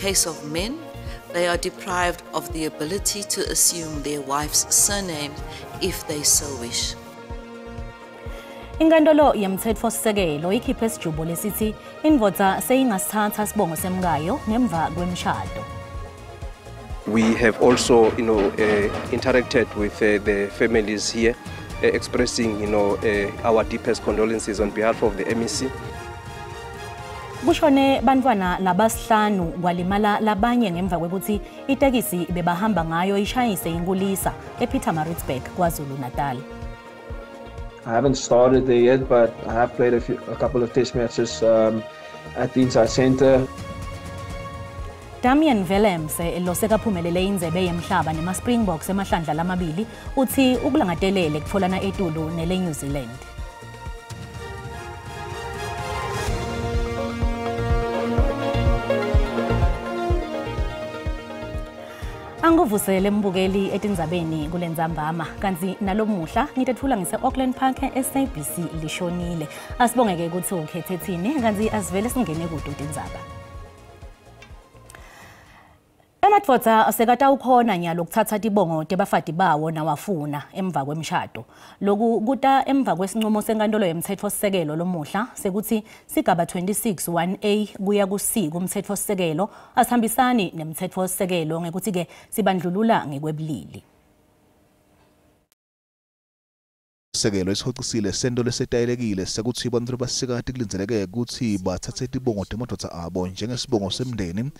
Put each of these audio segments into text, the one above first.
case of men, they are deprived of the ability to assume their wife's surname if they so wish. Inkantolo yemtsetfosisekelo ikhiphe sijubo lesithi indvodza seyingasithatha sibongo semkayo ngemva kwemshado. We have also, interacted with the families here, expressing, our deepest condolences on behalf of the MEC. Kushone bantfwana labasihlanu kwalimala labanye ngemva kwekuthi itekisi bebahamba ngayo ishayise inkulisa ePietermaritzburg, KwaZulu-Natal. I haven't started there yet, but I have played a couple of test matches at the inside center. Damian Willemse losekaphumelele indzebe yemhlaba nema-Springboks emahlandla lamabili uthi ukulangatelele kutfolana etulu nele New Zealand. Angikuvusele mbukeli etindzabeni kulendzambama kantsi nalomuhla ngitetfula ngise-Auckland Park SABC lishonile. Asibongeke ukuthi ukhethe thini kantsi asivele singene kuto tindzaba. Emadvodza sekatawukhona nyalo kuthatha tibongo tebafati bawo nawafuna emva kwemshado. Loku kuta emva kwesinqumo senkantolo yemtsetfosisekelo lomuhla sekuthi sigaba 26 1A kuya ku-C kumtsetfosisekelo asihambisani nemtsetfosisekelo ngekuthi-ke sibandlulula ngekwebulili. Sekelo esihocisile sento lesetayelekile sekuthi bantfu basikati kulindzeleke ukuthi bathathe tibongo temadvodza abo njengesibongo semndeni.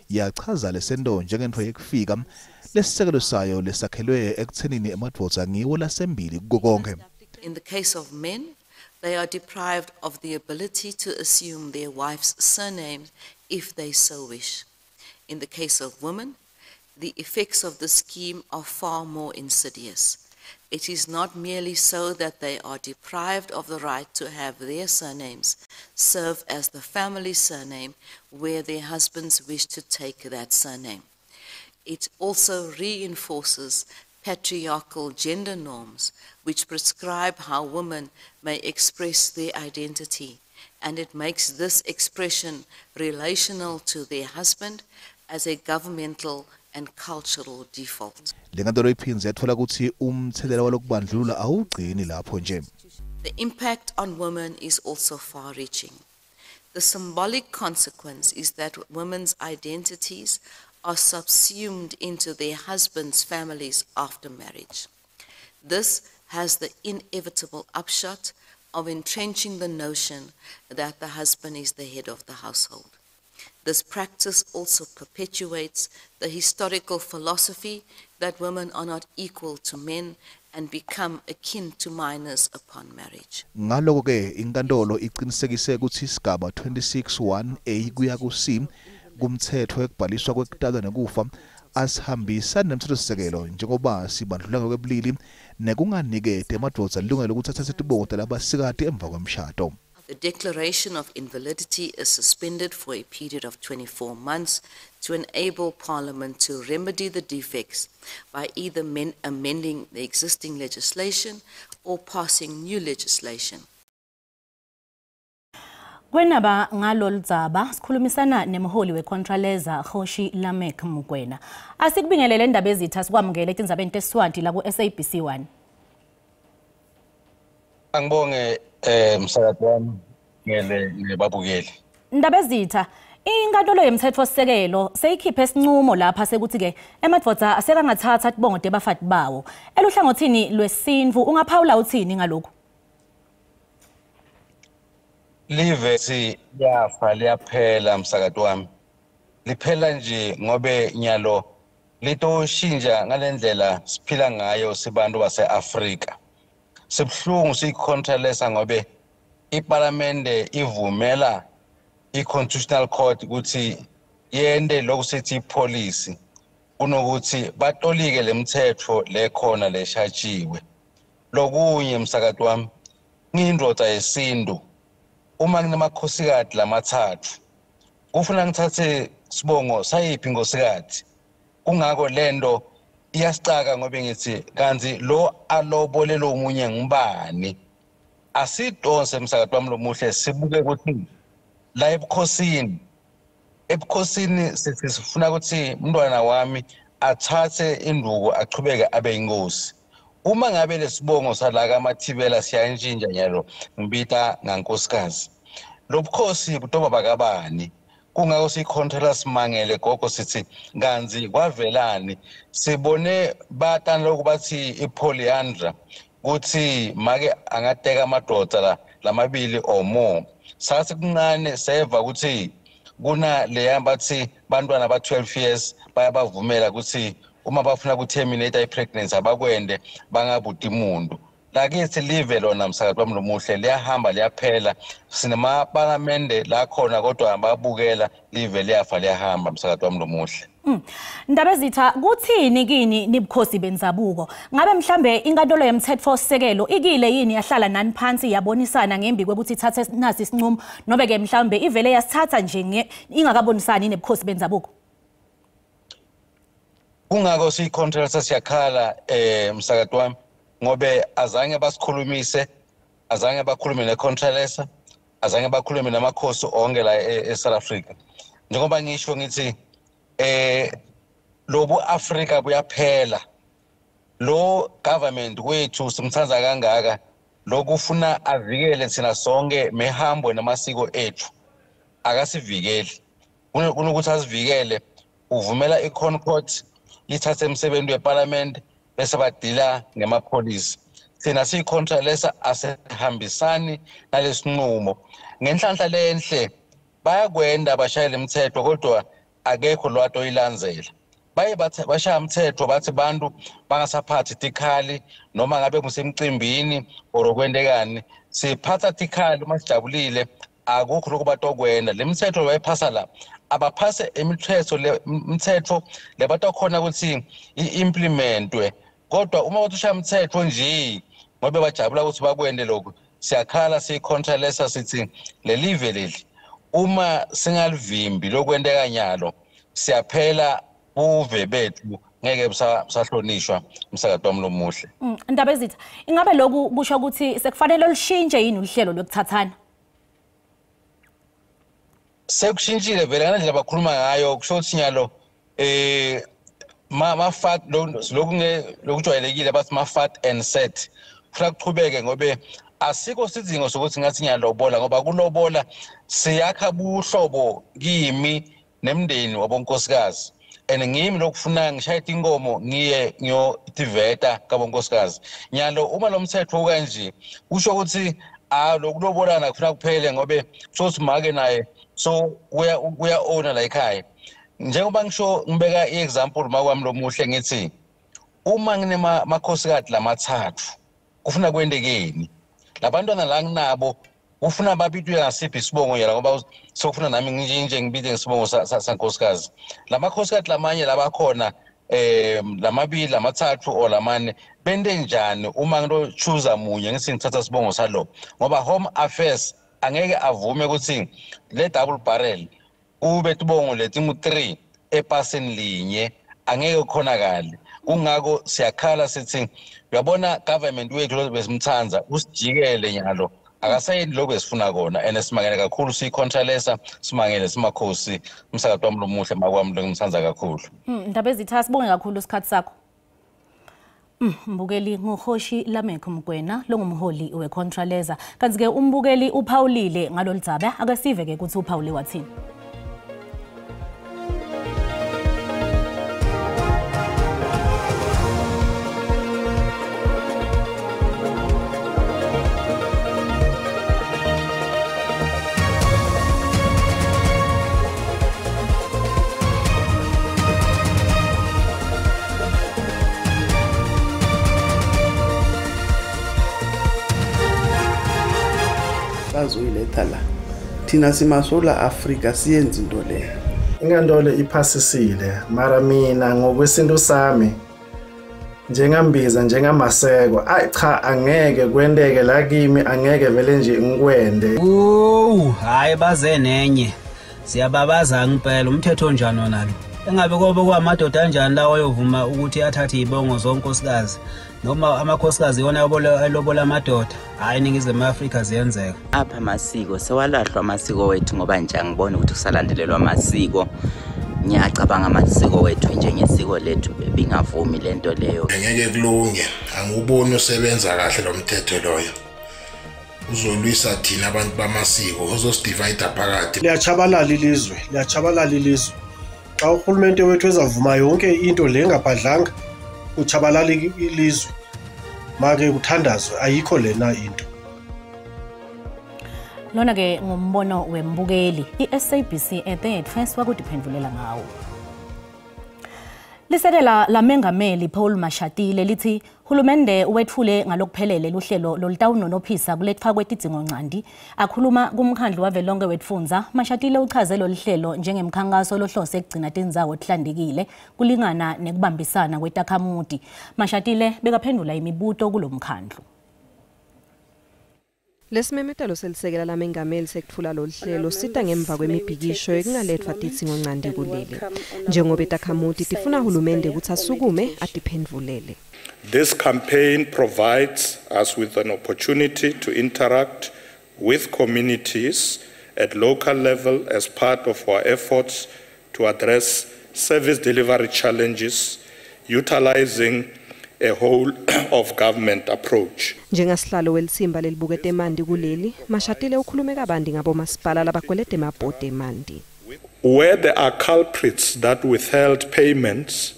Yachaza lesento njengentfo yekufika lesisekelo sayo lesakhelwe ekuthenini emadvodza ngiwo lasembili kuko konke. In the case of men, they are deprived of the ability to assume their wife's surname if they so wish. In the case of women, the effects of the scheme are far more insidious. It is not merely so that they are deprived of the right to have their surnames serve as the family surname where their husbands wish to take that surname. It also reinforces patriarchal gender norms which prescribe how women may express their identity, and it makes this expression relational to their husband as a governmental and cultural default. Lenkantolo iphindze yatfola ukuthi umthelela walokubandlulula awugcini lapho nje. The impact on women is also far-reaching. The symbolic consequence is that women's identities are subsumed into their husbands' families after marriage. This has the inevitable upshot of entrenching the notion that the husband is the head of the household. This practice also perpetuates the historical philosophy that women are not equal to men and become akin to minors upon marriage. Ngaloko-ke inkantolo iqinisekise ukuthi isigaba 26 1A kuya ku-C kumthetho wekubhaliswa kwekutalwa nekufa asihambisani nemtsetfosisekelo njengoba sibandlulula ngekwebulili nekunganiketi emadvodza lilungelo lokuthi athathe tibongo talabasikati emva kwemshado. The declaration of invalidity is suspended for a period of 24 months to enable Parliament to remedy the defects by either amending the existing legislation or passing new legislation. Kwenaba ngalolu dzaba sikhulumisana nemholi weContralesa Kgoshi Lameck Mokoena. Asikubingelele indaba ezitha sikwamukele etindzabeni teSiswati la ku-SABC 1. Angibonge msakazi wami ngele nebabukeli. Ndaba ezitha, inkantolo yemtsetfosisekelo seyikhiphe isinqumo lapha sekuthi-ke emadvodza asekangathatha tibongo tebafati bawo. Eluhlangothini lwesintfu ungaphawula uthini ngalokhu? Live siyafa liyaphela msakazi wami. Liphela nje ngobe nyalo litoshintsha ngalendlela siphila ngayo sibantu base-Afrika. Sibuhlungu siyiContralesa ngobe iParliament ivumela i-Constitutional Court ukuthi yende lokhu sithi ipolicy kunokuthi batolike lemthetho lekhona leshatshiwe. Lokunye msakazi wami, ngiyindoda yesintu, uma nginamakhosikazi lamathathu kufuna ngithathe sibongo sayiphi inkosikazi. Kungako lento iyasicaka ngoba ngithi kanti lo alobolelo omunye ngubani. Asidonse msakazi wami lomuhle sibuke ukuthi la ebukhosini Ebukhosini sithi sifuna ukuthi umntwana wami athathe induku achubeke abe inkosi. Uma ngabe lesibongo sala kaMathibela siyantshintsha nyalo ngibita ngankosikazi, lobukhosi butoba bakabani? Kungako siyiCONTRALESA simangele gogo sithi kanzi kwavelani. Sibone batana lokhu bathi ipolyandra kuthi make angateka amadoda lamabili or more. Sathi kuncane seva ukuthi kuna leya bathi bantwana ba 12 years bayabavumela ukuthi uma bafuna ku-terminate i-pregnancy abakwende bangabuti muntu. Lakithi live lona msakazi wami lomuhle liyahamba liyaphela. Sinemapalamende la khona kodwa babukela live liyafa liyahamba msakazi wami lomuhle. Ndabezitha, kuthini kini nibukhosi benzabuko? Ngabe mhlambe inkantolo yemthetfosisekelo ikile yini yahlala nani phansi yabonisana ngembi kwekuthi ithathe nasi isinqumo, nobe ke mhlambe ivele yasithatha nje ingakabonisani nebukhosi benzabuko? Kungako siyiCONTRALESA siyakhala msakazi wami, ngobe azange basikhulumise, azange bakhulume neCONTRALESA, azange bakhulume namakhosi onke la eSouth Africa. Njengoba ngisho ngithi lobu Afrika buyaphela, lo government wethu simthanza kangaka lokufuna avikele thina sonke mehambo namasiko ethu, akasivikeli. Kunokuthi asivikele uvumela iConcourt ithathe emsebenzi weParliament bese badila ngemapholisi. Thina siyiCONTRALESA asihambisani nalesinqumo. Ngenhlanhla lenhle bayakwenda bashayele imithetho kodwa akekho lwato oyilandzela. Baye bashaya umthetho bathi bantu bangasaphathi tikhali noma ngabe kusemcimbini or kwentekani. Siphatha tikhali uma sijabulile, akukho lokhu batokwenda. Le mithetho bayiphasa la, abaphase imithetho le mithetho lebatokhona ukuthi i-implementwe, kodwa uma bathi ushaya umthetho nje ngoba bajabula ukuthi bakwende lokhu, siyakhala siyiCONTRALESA sithi lelive leli uma singalivimbi lokwenteka nyalo siyaphela buve bethu, ngeke busahlonishwa msakazi wami lomuhle. Ndabezitha, ingabe lokhu kusho ukuthi sekufanele lushintshe yini uhlelo lokuthathana? Sekushintshile vele ngendlela bakhuluma ngayo, kusho ukuthi nyalo ma-fat lokhu lokujwayelekile bathi ma-fat and set kufuna kuchubeke, ngobe asikho sidingo sokuthi ngathi ngiyalobola, ngoba kulobola siyakha buhlobo kimi nemndeni wabonkosikazi, and ngimi lokufuna ngishaye inkomo ngiye ngiyotiveta kabonkosikazi. Nyalo uma lo mthetho kanje kusho ukuthi lokulobolana kufuna kuphele, ngobe kusho ukuthi make naye so uya owner la ekhaya. Njengoba ngisho ngibeka i-example makwami lomuhle ngithi uma nginemakhosikazi lamathathu kufuna kwendekeni labantwana la nginabo ufuna babitwe ngasiphi isibongo yena, ngoba sokufuna nami nginje ngibide ngesibongo sankosikazi. Lamakhosikazi lamanye labakhona lamabili lamathathu or lamane bente njani uma ngito choose munye ngithi ngithatha isibongo salo, ngoba home affairs angeke avume ukuthi le double barrel kube tibongo letingu 3 epasini linye, angeke kukhonakale. Kungako siyakhala sithi uyabona government wethu lo besimthanza usijikele nyalo, akasayeni lokho esifuna kona, and simangele kakhulu siyiCONTRALESA, simangele simakhosi umsakazi wami lomuhle makwami ngimthanza kakhulu. Ndabezitha, sibonge kakhulu isikhathi sakho. Mbukeli nguHoshi Lamekho Mgwena longumholi weCONTRALESA. Kanti ke umbukeli uphawulile ngalolu dzaba, ake sive ke ukuthi uphawule wathini. Bazoyiletha la thina simasola Afrika siyenza into leyo. Inkantolo iphasisile, mara mina ngokwesintu sami njengambiza njengamaseko, ayi cha angeke kwendeke la kimi, angeke vele nje ngikwende. Hayi baze nenye siyababaza ngempela. Umthetho onjani wona lo? Engabe kobe kwamadoda anjani lawo ayovuma ukuthi athathe izibongo zonkosikazi Noma amakhosikazi iwona alobola amadoda. Hhayi, iNingizimu Afrika ziyenzeka. Apha amasiko sewalahlwa amasiko wethu, ngoba nje angiboni ukuthi kusalandelelwa amasiko. Ngiyacabanga amasiko wethu njengesiko lethu bengavumi lento leyo. Ngeke kulunge, anguboni usebenza kahle lo mthetho loyo. Uzolwisa thina abantu bamasiko, uzosidivide phakathi. Liyachabalala ilizwe, liyachabalala ilizwe. Xa urhulumente wethu ezavuma yonke into le ngabhadlanga, kuchabalala ilizwe. Make kuthandazwe, ayikho lena into. Lona ke ngumbono wembukeli iSABC ethethe wakudiphendulela ngawo. Lisekela lamengameli Paul Mashatile lithi hulumende wetfule ngalokuphelele luhlelo lolutawunonophisa kuletfwa kwetidzingoncandi. Akhuluma kumkhandlu wavelonke wetfundza, Mashatile uchaze lolu hlelo njengemkhankaso lohlose ekugcina tindzawo tihlantekile kulingana nekubambisana kwetakhamuti. Mashatile bekaphendula imibuto kulomkhandlu. Lesimemetelo selisekela lamengameli sekutfula lolu hlelo sita ngemva kwemibhikisho yekungaletfwa tidzingoncandi kuleli. Njengoba itakhamuti tifuna hulumende kutsi asukume atiphendvulele. This campaign provides us with an opportunity to interact with communities at local level as part of our efforts to address service delivery challenges, utilizing a whole of government approach. Njengasihlalo welitsimba lelibukete emanti kuleli, Mashatile ukhulume kabanti ngabomasipala labakweleta emabhodi emanti. Where there are culprits that withheld payments,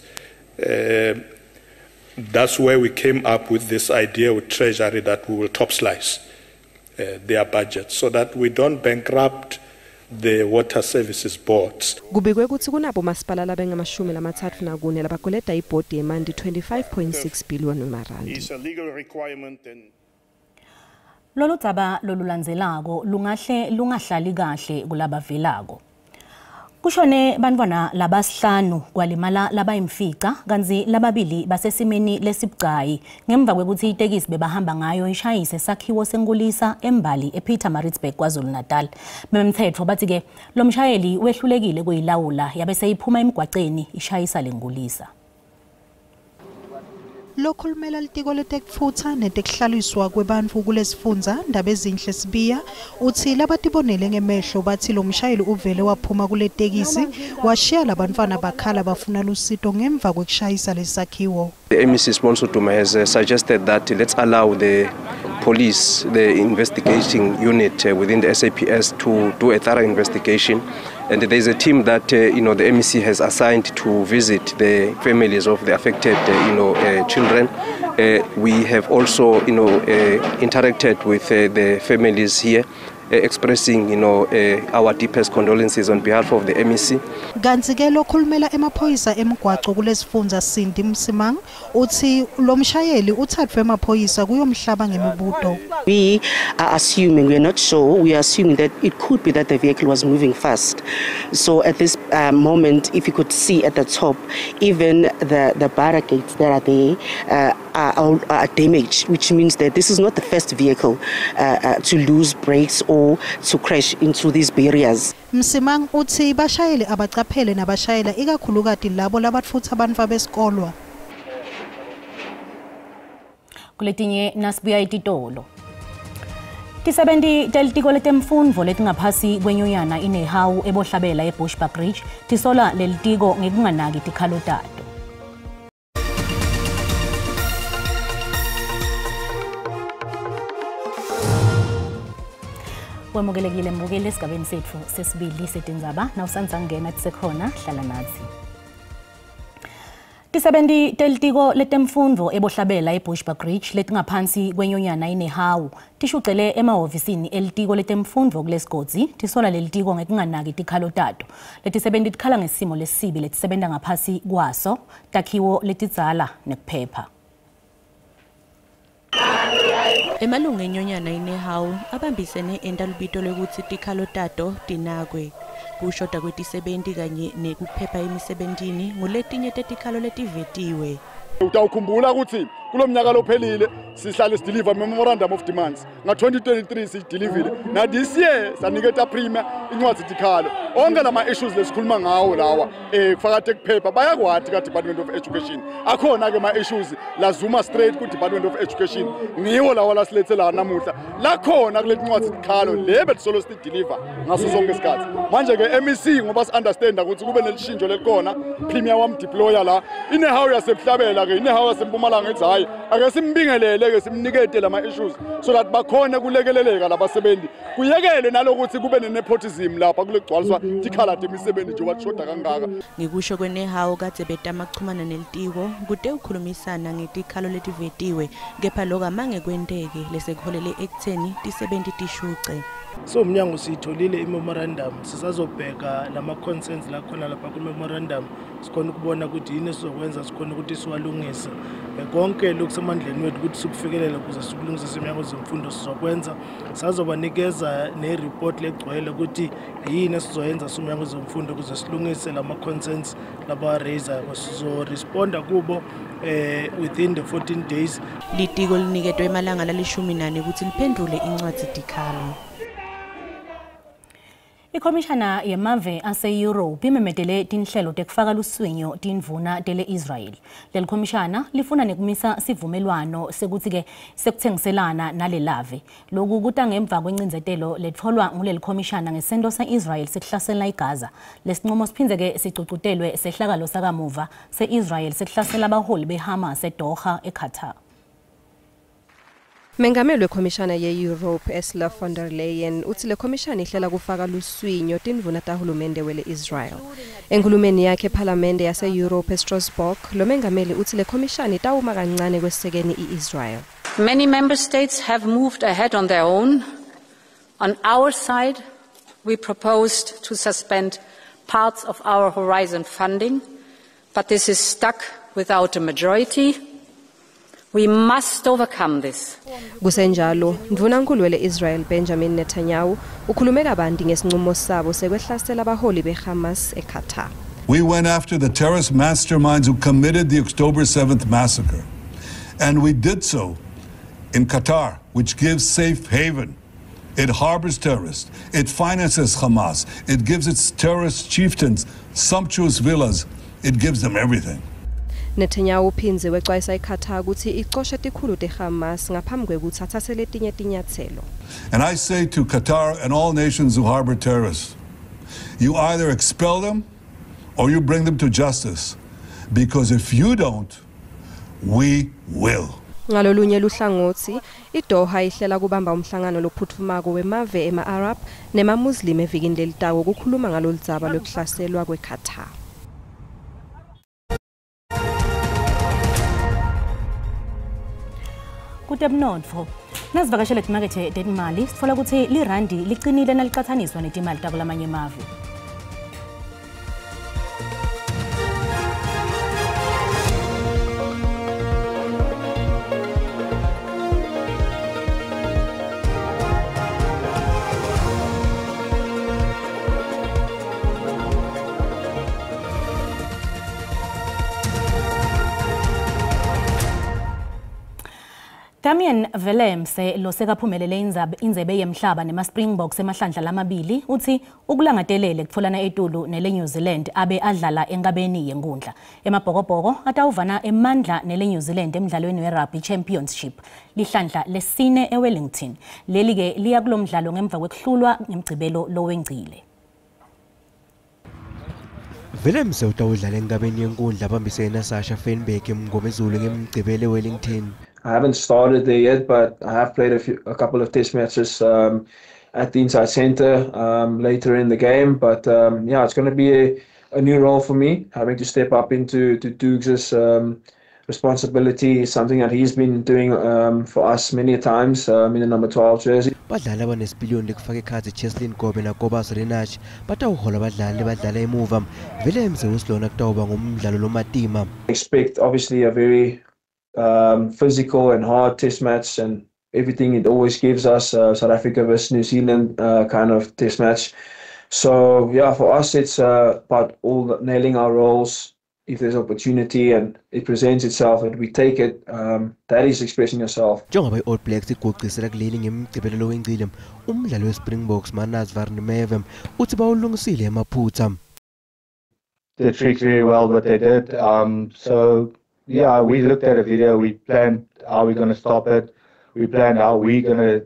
that's where we came up with this idea with Treasury that we will top slice their budget so that we don't bankrupt the water services boards. Kubikwe kutsi kunabo masipala labengamashumi 34 labakweleta ibhodi yemanti 25.6 billion emarandi. Is a legal requirement and Lolu dzaba lolulandzelako lungahle lungahlali kahle kulabavelako. Kushone bantfwana labasihlanu kwalimala labayimfica, kantsi lababili basesimeni lesibucayi ngemva kwekutsi itekisi bebahamba ngayo ishayise sakhiwo senkulisa eMbali ePietermaritzburg, KwaZulu Natal. Bemthetfo batsi-ke lo mshayeli wehlulekile kuyilawula, yabe seyiphuma emgwaceni ishayisa lenkulisa. Lokhulumela litiko letekutfutsa netekuhlaliswa kwebantfu kulesifundza, Ndabezinhle Sibiya, utsi labatibonele ngemehlo batsi lo mshayeli uvele waphuma kule tekisi washiya labantfwana bakhala bafuna lusito ngemva kwekushayisa lesakhiwo. The MEC Sibusiso Duma has suggested that let's allow the police, the investigating unit within the SAPS, to do a thorough investigation. And there is a team that the MEC has assigned to visit the families of the affected children. We have also interacted with the families here, expressing our deepest condolences on behalf of the MEC. Kantsi ke lokhulumela emaphoyisa emgwaco kulesifundza, Cindy Msimang, utsi lo mshayeli uthatfwe emaphoyisa kuyomhlaba ngemibuto. We are assuming, we are not sure, we are assuming that it could be that the vehicle was moving fast. So at this moment, if you could see at the top, even the barricades that are there are damaged, which means that this is not the first vehicle to lose brakes or to crash into these barriers. Msimang utsi bashayeli abacaphele nabashayela, ikakhulukati labo labatfutsa bantfwana besikolwa. Kuletinye nasibuya etitolo. Tisebenti telitiko letemfundvo letingaphasi kwenyonyana iNehawu eBohlabela eBushbuckridge tisola lelitiko ngekunganaki tikhalo tato. Wemukelekile mbukeli esigabeni setfu sesibili setindzaba. Nawusandza kungena tisekhona, hlala nathi. Tisebenti telitiko letemfundvo eBohlabela eBushbuckridge letingaphansi kwenyonyana iNehawu tishucele emahhovisini elitiko letemfundvo kulesigodzi, tisola lelitiko ngekunganaki tikhalo tato. Letisebenti tikhala ngesimo lesibi letisebenta ngaphasi kwaso, takhiwo letidzala nekuphepha. Emalungu enyonyana iNehawu abambisene enta lubito lwekutsi tikhalo tato tinakwe. Kushoda kwetisebenti kanye nekuphepha emisebentini nguletinye tetikhalo letivetiwe. Utawukhumbula ukuthi kulo mnyaka lophelile sihlale sideliver memorandum of demands nga-2023 siyideliverile, na this year saniketa premier incwadi tikhalo. Onke lama issues lesikhuluma ngawo lawa kufaka tekuphepha bayakwati ka-Department of Education. Akhona-ke ma-issues lazuma straight ku-Department of Education, ngiwo lawa lasilethe la namuhla lakhona kule ncwadi tikhalo le betisolo sideliver ngaso sonke isikhathi. Manje-ke MEC ngoba si-understanda ukuthi kube nelishintsho lelikhona, premier wamdeploya la inehawu yasebuhlabela-ke inehawu yasempumalanga ithi hhayi ake simbingelele-ke simnikete lama-issues so that bakhone kulekeleleka labasebenzi, kuyekelwe nalokuthi kube ne-nepotism lapha kule kugcwaliswa tikhala temisebenzi njengoba tishoda kangaka. Ngikusho kwenehawu kadze betama kuchumana nelitiko kute ukukhulumisana ngetikhalo letivetiwe, kepha lokho amange kwenteke lesekuholele ekutheni tisebenti tishuce. So umnyango siyitholile i-memorandum, sisazobheka lama-concerns lakhona lapha ku-memorandum, sikhona ukubona ukuthi yini esizokwenza, sikhona ukuthi siwalungise konke lokusemandleni wethu ukuthi sikufikelele ukuze sikulungise. Iminyango zemfundo sizokwenza, sazobanikeza ne-report legcwele ukuthi yini esizoyenza sumnyango zemfundo ukuze silungise lama-concerns labawa-raise-ako. Sizoresponda kubo within the 14 days. Litiko liniketwe emalanga lali-14 ukuthi liphendule incwadi tikhalo. Ikhomishana yemave ase-Europe imemedele tinhlelo tekufaka luswinyo tindvuna tele-Israel. Leli khomishana lifuna nekumisa sivumelwano sekuthi-ke sekuthengiselana nalelave. Lokhu kuta ngemva kwencindzetelo letfolwa nguleli khomishana ngesento se-Israel sekuhlasela iGaza. Lesinqumo siphindze-ke sicucutelwe sehlakalo sakamuva se-Israel sekuhlasela abaholi beHamas eDoha eQatar. Mengameli wekhomishana ye-Europe Ursula von der Leyen uthi le khomishana ihlela kufaka luswinyo tindvuna tahulumende wele-Israel. Enkhulumeni yakhe ephalamende yase-Europe eStrasbourg, lo mengameli uthi le khomishana itawuma kancane kwesekeni i-Israel. Many member states have moved ahead on their own. On our side, we proposed to suspend parts of our Horizon funding, but this is stuck without a majority. We must overcome this. Kusenjalo, Ndvunankulu wele-Israel Benjamin Netanyahu ukhulume kabanti ngesinqumo sabo sekwehlasela abaholi beHamas eQatar. We went after the terrorist masterminds who committed the October 7th massacre. And we did so in Qatar, which gives safe haven. It harbors terrorists. It finances Hamas. It gives its terrorist chieftains sumptuous villas. It gives them everything. Netanyahu uphindze wecwayisa iQatar ukuthi icoshe tikhulu teHamas ngaphambi kwekutsi atsatse letinye tinyatselo. And I say to Qatar and all nations who harbor terrorists, you either expel them or you bring them to justice. Because if you don't, we will. Ngalolunye luhlangotsi, iDoha ihlela kubamba umhlangano lophuthumako wemave ema-Arab nemaMuslim evikini lelitako kukhuluma ngaloludzaba lwekuhlaselwa kweQatar. Kutemnotfo nasivakashele timakethe tetimali sitfola kutsi lirandi licinile nalicatsaniswa netimali takulamanye emave. Damian Willemse losekaphumelele indzebe yemhlaba nema-Springboks emahlandla lamabili uthi ukulangatelele kutfolana etulu nele New Zealand abe adlala enkabeni yenkundla. Emabhokobhoko atawuvana emandla nele New Zealand emdlalweni we-Rugby Championship lihlandla lesine eWellington. Leli-ke liya kulo mdlalo ngemva kwekuhlulwa ngemgcibelo lowengcile. Willemse utawudlala enkabeni yenkundla abambisene naSasha Feinberg eMngomezulu ngemgcibelo eWellington. I haven't started there yet, but I have played a couple of test matches at the inside centre later in the game. But yeah, it's going to be a new role for me, having to step up into to Dukes' responsibility, something that he's been doing for us many times in the number 12 jersey. Badlali abanesipiliyoni lekufaka ekhatsi Cheslin Kolbe naKobus Reinach batawuhola badlali badlala emuva. Willemse usilona kutawuba ngumdlalo lomatima. Expect obviously a very physical and hard test match, and everything it always gives us, South Africa versus New Zealand kind of test match. So yeah, for us it's about all nailing our roles, If there's opportunity and it presents itself and we take it, that is expressing yourself. Njengoba i-All Blacks iguqisela kuleli ngemigqibelo wengcile, umdlali we-Springboks Marnus van der Merwe uthi bawulungisile emaphutha. The tricks very well what they did. So yeah, we looked at a video. We planned how we're going to stop it. We planned how we're going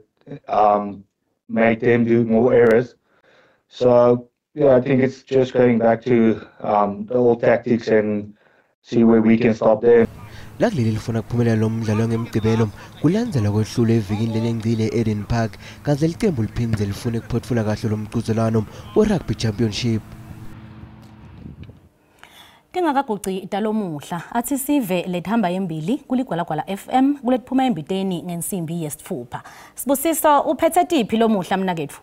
to make them do more errors. So yeah, I think it's just going back to the old tactics and see where we can stop them. Lakuleli lifuna kuphumelela lo mdlalo ngemgqibelo kulandzela kwehlulwa evikini lelengcile e-Eden Park, kanti leli qembu liphindze lifune kuphotfula kahle lo mqhudelwano we-Rugby Championship. Tingakaguci talomuhla athi sive lethamba embili kuligwalagwala FM kuletiphuma embiteni ngensimbi yesitfupha. Sibusiso, uphethe tiphi lomuhla mnaketfu?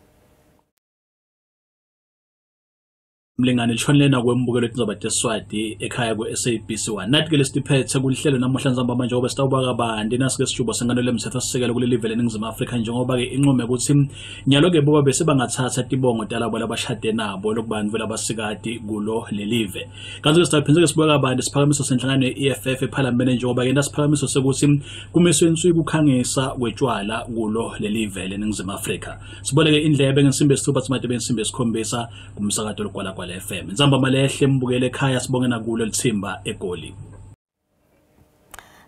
Mlingane lishonelena kwembukelo etindzaba teswati ekhaya ku-SABC 1. Nathi ke lesitiphethe kulihlelo namuhla nzambama njengoba sitawuba kabanti nasike sishubo senkantolo yemtsetfosisekelo kuleli live leNingizimu Afrika, njengoba-ke inqume kutsi nyalo-ke boba bese bangatsatsa tibongo talabo labashade nabo lokubantfu labasikati kulo lelive. Kantsi-ke sitawuphindze-ke sibuke kabanti siphakamiso senhlangano ye-EFF ephalamende, njengoba-ke nasiphakamiso sekuthi kumiswe inswi kukhangisa kwetshwala kulo lelive leNingizimu Afrika. Siboleke indlebe ngensimbi yesithupha simatebe insimbi yesikhombisa kumsakato Ligwalagwala FM. Ntsambama lehle mbukele ekhaya, sibonge nakulo lithimba eGoli.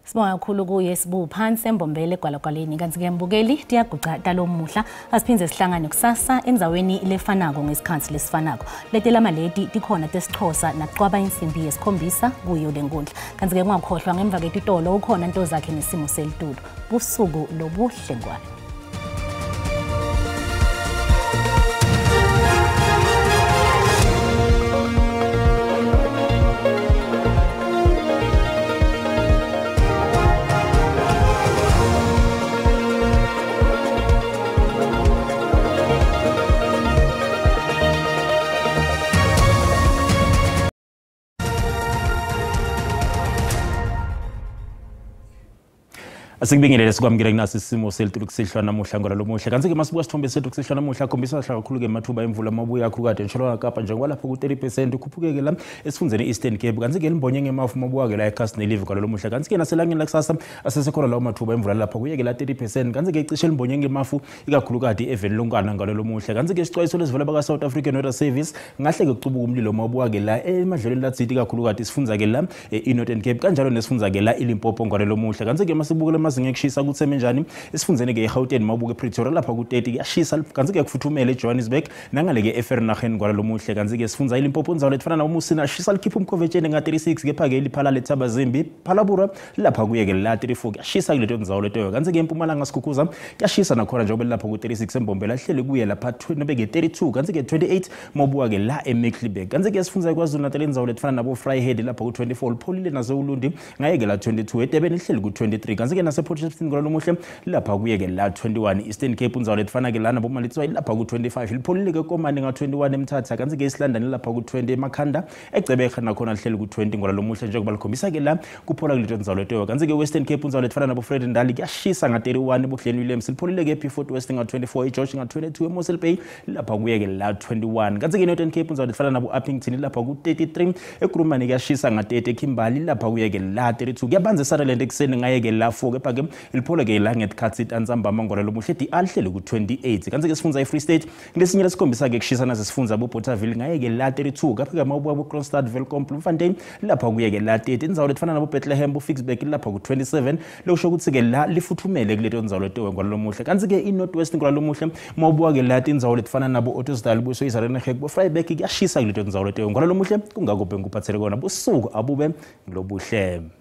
Sibonga kakhulu kuye Sibu phansi embombele egwalagwaleni. Kanti-ke mbukeli tiyaguca talomuhla, asiphindze sihlangane kusasa endzaweni lefanako ngesikhatsi lesifanako. Letelama leti tikhona tesiXhosa naqwaba insimbi yesikhombisa kuyo lenkundla. Kanti-ke ungakhohlwa ngemva ketitolo ukhona nto zakhe nesimo selitulo. Busuku lobuhle ngwane. Asikubingelele sikwamukele kunasi isimo selitulu kusihlwa namuhla ngalo lomuhla. Kanti-ke masibuka sithombe sethu kusihlwa namuhla khombisa kahle kakhulu-ke amathuba emvula amabuya kakhulukade entshonalanga Kapa, njengoba lapho ku-30% ukhuphukeke la esifundzeni i-Eastern Cape. Kanti-ke limbonye ngemafu mabuya-ke la ekhasi nelive ngalo lomuhla. Kanti-ke naselangeni lakusasa asesekhona lawo mathuba emvula lapha kuyeke la 30%. Kanti-ke icishe limbonye ngemafu ikakhulukade eveni lonkana ngalo lomuhla. Kanti-ke isixwayiso lesivela baka-South African Weather Service ngahle-ke kucubuka umlilo mabuya-ke la emadlelweni latsite ikakhulukade isifundza-ke la i-Northern Cape, kanjalo nesifundza-ke la iLimpopo ngalo lomuhla. Kanti-ke masibukele amazinga ekushisa kutheme njani esifundzeni-ke eGauteng, mawubuka ePretoria lapha ku-30 kuyashisa, kanti-ke kufuthumele eJohannesburg nangale-ke eVereeniging kwalo lomuhle. Kanti-ke sifundza iLimpopo indzawo letifana naboMusina shisa likhipha umkhovetsheni nga-36, kepha-ke liphala leThabazimbi Phalabura lapha kuye-ke la 34 kuyashisa kuleto ndzawo leto. Kanti-ke eMpumalanga Sikhukhuza kuyashisa nakhona njengoba lapha ku-36 eMbombela hleli kuye lapha nobeke 32, kanti-ke 28 mawubuka-ke la eMecklenburg. Kanti-ke sifundza KwaZulu Natal indzawo letifana nabo Vryheid lapha ku-24 lipholile naseUlundi ngaye-ke la 22, eDurban lihleli ku-23. Kanti-ke nase Port Shepstone ngalo lomuhle lapha kuye-ke la 21, Eastern Cape indzawo letifana-ke la nabo Maletswai lapha ku-25 lipholile-ke Komani nga-21 eMthatha. Kanti-ke East-London lapha ku-20 eMakhanda, eGqeberha nakhona lihleli ku-20 ngalo lomuhle njengoba likhombisa-ke la kuphola kuleto ndzawo leto. Kanti-ke Western Cape indzawo letifana nabo Vredendal kuyashisa nga-31, eBuhleni Williams lipholile-ke eBeaufort West nga-24, eGeorge nga-22, eMossel Bay lapha kuye-ke la 21. Kanti-ke Northern Cape indzawo letifana nabo Upington lapha ku-33, eKurumani kuyashisa nga-30, eKimberley lapha kuye-ke la 32, kuyabanza eSutherland ekuseni ngaye-ke la 4, kepha-ke lipholeke la ngetikhatsi tantsambama ngalo lomuhle di alihleli ku-28. Kanti-ke sifundza i-Free State kulesinye lesikhombisa-ke kushisa naze sifundza bo-Bothaville ngaye-ke la 32, kepha-ke mawubuka bo-Kroonstad, Welkom, Bloemfontein lapha kuye-ke la 30, indzawo letifana nabo-Bethlehem, bo-Ficksburg lapha ku-27, lokusho ukuthi-ke la lifuthumele kuleto ndzawo leto ngalo lomuhle. Kanti-ke i-North West ngalo lomuhle mawubuka-ke la tindzawo letifana nabo-Ottosdal, buso iZarenegek, bo-Vryburg kuyashisa kuleto ndzawo leto ngalo lomuhle. Kungako bengikuphathele kona, busuku abube ngilobuhle.